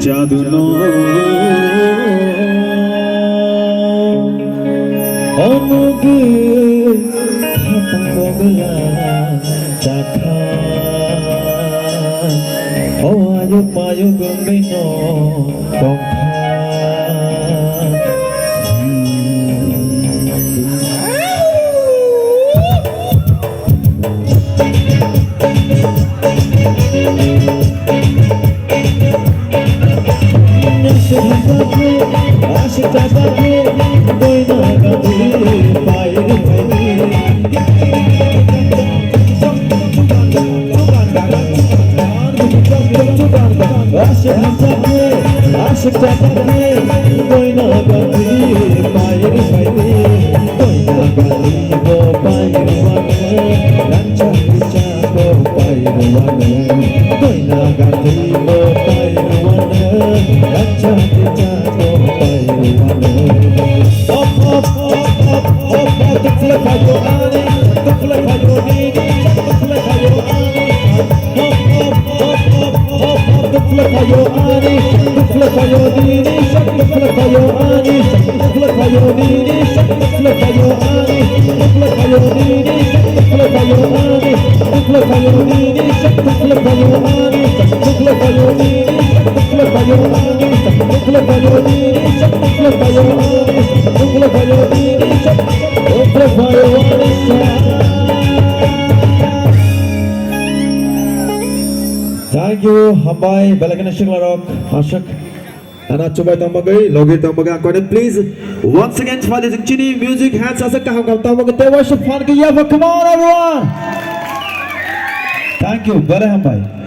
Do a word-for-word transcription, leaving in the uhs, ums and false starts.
Jadu no onugu hapang bogla chakha. O ayuk mayuk gumino tongkha. Thank you, hambai, belai kheno siklarok, aswk. Ana chubai tongmagwi, logi tongmagwi, ang koine please, once again, phaldi chini music hands aswk kaham kaham tongmagwi, tei waisa phan khe yapha, come on everyone. Thank you, belai hambai.